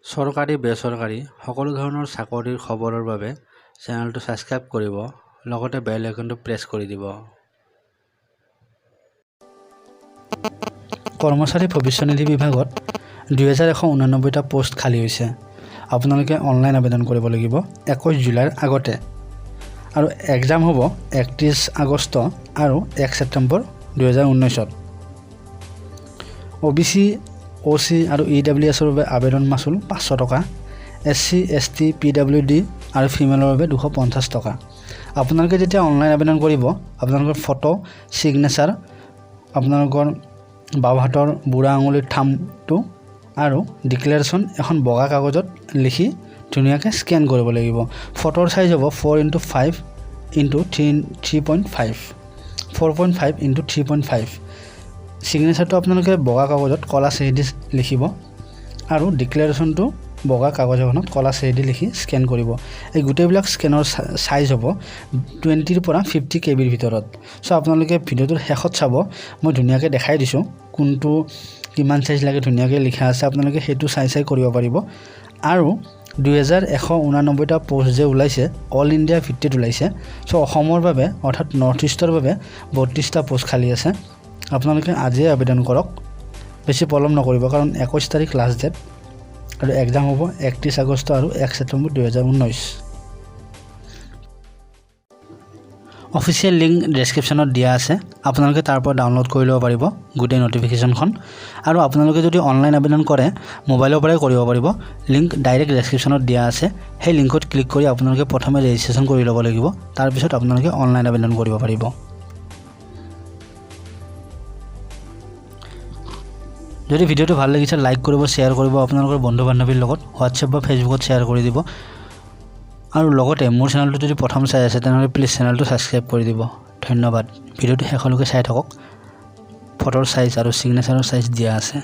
চৰকাৰী, বেচৰকাৰী সকলো ধৰণৰ চাকৰিৰ খবৰৰ বাবে চেনেলটো ছাবস্ক্ৰাইব কৰিব, লগতে বেল আইকনটো প্ৰেছ কৰি দিব। কৰ্মচাৰী ভৱিষ্যনিধি বিভাগত 2189টা পষ্ট খালী হৈছে। আপোনালোকে অনলাইন আবেদন কৰিব লাগিব 21 জুলাইৰ আগতে আৰু এক্সাম হ'ব 31 আগষ্ট আৰু 1 ছেপ্টেম্বৰ 2019ত। অ' বি চি, অ' চি আৰু ই ডাব্লিউ এছৰ বাবে আবেদন মাচুল 500 টকা। S C, S T, P W D আৰু ফিমেলৰ বাবে 250 টকা। আপোনালোকে যেতিয়া অনলাইন আবেদন কৰিব, আপোনালোকৰ ফটো, ছিগনেচাৰ, আপোনালোকৰ বাওঁ হাতৰ বুঢ়া আঙুলিৰ থামটো আৰু ডিক্লেৰেশ্যন এখন বগা কাগজত লিখি ধুনীয়াকৈ স্কেন কৰিব লাগিব। ফটোৰ চাইজ হ'ব 4 into 5 into 3 3.5, 4.5 into 3.5। ছিগনেচাৰটো আপোনালোকে বগা কাগজত ক'লা চাহী দি লিখিব আৰু ডিক্লেৰেশ্যনটো বগা কাগজ এখনত ক'লা চাহী দি লিখি স্কেন কৰিব। এই গোটেইবিলাক স্কেনৰ চাইজ হ'ব 20ৰ পৰা 50 কেবিৰ ভিতৰত। চ' আপোনালোকে ভিডিঅ'টোৰ শেষত চাব, মই ধুনীয়াকৈ দেখাই দিছোঁ কোনটো কিমান চাইজ লাগে। ধুনীয়াকৈ লিখা আছে, আপোনালোকে সেইটো চাই চাই কৰিব পাৰিব। আৰু 2189টা পষ্ট যে ওলাইছে, অল ইণ্ডিয়া ভিত্তিত ওলাইছে। চ' অসমৰ বাবে, অৰ্থাৎ নৰ্থ ইষ্টৰ বাবে 32টা পষ্ট খালী আছে। আপোনালোকে আজিয়ে আবেদন কৰক, বেছি পলম নকৰিব, কাৰণ 21 তাৰিখ লাষ্ট ডেট আৰু এক্সাম হ'ব 31 আগষ্ট আৰু 1 ছেপ্টেম্বৰ 2019। অফিচিয়েল লিংক ডেছক্ৰিপশ্যনত দিয়া আছে, আপোনালোকে তাৰ পৰা ডাউনলোড কৰি ল'ব পাৰিব গোটেই ন'টিফিকেশ্যনখন। আৰু আপোনালোকে যদি অনলাইন আবেদন কৰে, মোবাইলৰ পৰাই কৰিব পাৰিব। লিংক ডাইৰেক্ট ডেছক্ৰিপশ্যনত দিয়া আছে। সেই লিংকত ক্লিক কৰি আপোনালোকে প্ৰথমে ৰেজিষ্ট্ৰেশ্যন কৰি ল'ব লাগিব, তাৰপিছত আপোনালোকে অনলাইন আবেদন কৰিব পাৰিব। যদি ভিডিঅ'টো ভাল লাগিছে, লাইক কৰিব, শ্বেয়াৰ কৰিব, আপোনালোকৰ বন্ধু বান্ধৱীৰ লগত হোৱাটছএপ বা ফেচবুকত শ্বেয়াৰ কৰি দিব। আৰু লগতে মোৰ চেনেলটো যদি প্ৰথম চাই আছে, তেনেহ'লে প্লিজ চেনেলটো ছাবস্ক্ৰাইব কৰি দিব। ধন্যবাদ। ভিডিঅ'টো শেষলৈকে চাই থাকক। ফটোৰ চাইজ আৰু ছিগনেচাৰৰ চাইজ দিয়া আছে।